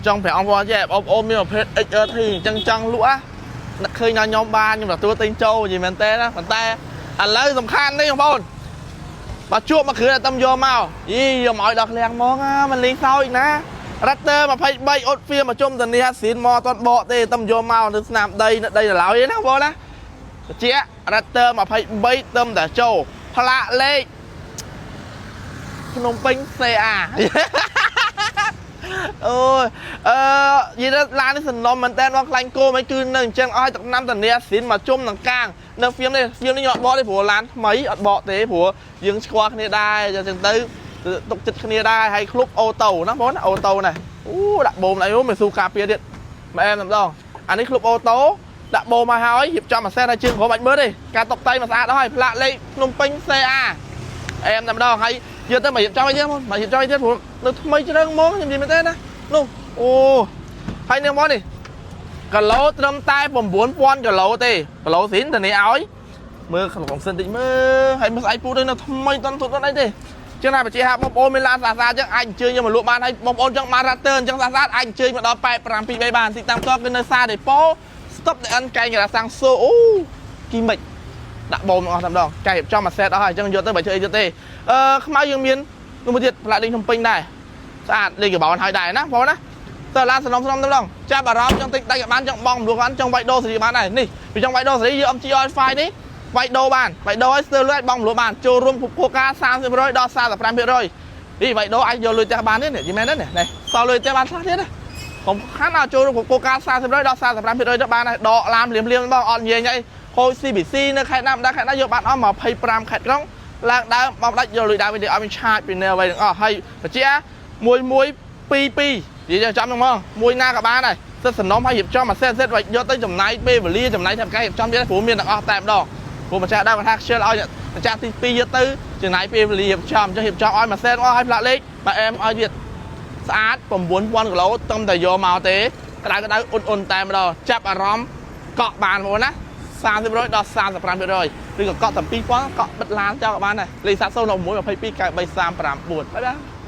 ចង់ប្រាប់អង្គចេះបងប្អូនមានប្រភេទ XRT អញ្ចឹងចង់លក់ណានឹកឃើញដល់ខ្ញុំបានខ្ញុំទទួលទិញចូលនិយាយមែនទេណាប៉ុន្តែឥឡូវសំខាន់នេះបងប្អូនបើជួបមកគ្រឿងតែតំយកមកយីយកមកឲ្យដល់ឃ្លាំងហ្មងណាមិនលេងសើចណា Raptor 23អ៊ុតហ្វៀមកជុំតានីស៊ីនមកអត់ទាន់បកទេតំយកមកនៅស្នាមដីនៅដីដល់ឡើយណាបងប្អូនណាបញ្ជាក់ Raptor 23តំតែចូលផ្លាកលេខភ្នំពេញ CA អូយអឺនិយាយទៅឡាននេះសំណុំមែនតើបងខ្លាញ់គោមិនគឺនៅអញ្ចឹងអស់ឲ្យទឹកណាំតានីស៊ីនមកជុំនឹងកាងនៅហ្វៀមនេះហ្វៀមនេះខ្ញុំអត់បកទេព្រោះឡានថ្មីអត់បកទេព្រោះយើងស្គាល់គ្នាដែរអញ្ចឹងទៅទុកចិត្តគ្នាដែរហើយក្លុប auto ណាបងណា auto ណាអូដាក់បូមអីមិនស៊ូការពារទៀតមកអែមតែម្ដងអានេះក្លុប auto ដាក់បូមមកហើយរៀបចំអាសេសឲ្យជើងក្រុមអាចមើលទេការតុបតែងមកស្អាតដល់ហើយផ្លាកលេខភ្នំពេញ CA អែមតែម្ដងហើយយកទៅមករៀបចំឲ្យទៀតមករៀបចំឲ្យទៀតព្រោះនៅថ្មីជ្រើងហ្មងខ្ញុំនិយាយមែនទេណានោះអូហើយនេះមកនេះគីឡូត្រឹមតែ9000គីឡូទេគីឡូស៊ីនទៅនេះឲ្យមើលក្នុងសិនតិចមើលហើយមើលស្អែកពូទៅនៅថ្មីតន់ទុតអីទេចឹងណាបញ្ជាហាបងប្អូនមានឡានស្អាតៗចឹងអាចអញ្ជើញយកមកលក់បានហើយបងប្អូនចង់បាន Raptor អញ្ចឹងស្អាតៗអាចអញ្ជើញមកដល់85 23បានទីតាំងផ្ទាល់គឺនៅសាដេប៉ូ stop នៅអិនកែងកណ្ដាលសាំងសូអូគីមិចដាក់បូមទាំងអស់តែម្ដងកែរៀបចំមួយ set អស់ហើយអញ្ចឹងយកទៅបើធ្វើអីទៀតទេអឺខ្មៅយើងមាននោះមួយទៀតផ្លាកលេខភ្នំពេញដែរស្អាតលេខកបោនហើយដែរណាបងប្អូនណាតើឡានសំណុំសំណុំតែម្ដងចាប់អារម្មណ៍ចង់ទិញដាច់ក៏បានចង់បងរំលោះបានចង់វាយដូសេរីបានដែរនេះវាចង់វាយដូសេរីយក MG R5 នេះវាយដូបានវាយដូឲ្យស្ទើរលុយអាចបងរំលោះបានចូលរួមគ្រប់គោលការណ៍30%ដល់45%នេះវាយដូអាចយកលុយផ្ទះបានទេនេះយីមែនទេនេះសល់លុយផ្ទះបានខ្លះទៀតណាកុំខាន់ឲ្យចូលរួមគ្រប់គោលការណ៍30%ដល់45%ទៅបានហើយដកឡានភ្លាមភ្លាមបងអត់និយាយអីហូច CBC នៅខេត្តណាម្ដងខេត្តណាយកបានអស់25ខេត្តក្រុងឡើងដើមបងដាច់យកលុយដើមវិញទេអត់មានឆាចពីនៅអ្វីទាំងអស់ហើយបញ្ជា1122និយាយចំហ្នឹងហ្មងមួយណាក៏បានដែរសិតសំណុំឲ្យរៀបចំមួយ set set យកទៅចំណាយពេលវេលាចំណាយថវិការៀបចំទៀតព្រោះមានទាំងអស់តែម្ដងព្រោះម្ចាស់ដើមគាត់ថាខ្ជិលឲ្យម្ចាស់ទី2យកទៅចំណាយពេលវេលារៀបចំអញ្ចឹងរៀបចំឲ្យមួយ set អស់ឲ្យផ្លាកលេខបើអែមឲ្យទៀតស្អាត9000គីឡូត្រឹមតែយកមកទេក្តៅក្តៅអ៊ុនអ៊ុនតែម្ដងចាប់អារម្មណ៍កក់បានបងប្អូនណា30%ដល់35%ឬក៏កក់តែ2000កក់បិទឡានចោលក៏បានដែរលេខសា0 11 22 93 39 bye bye.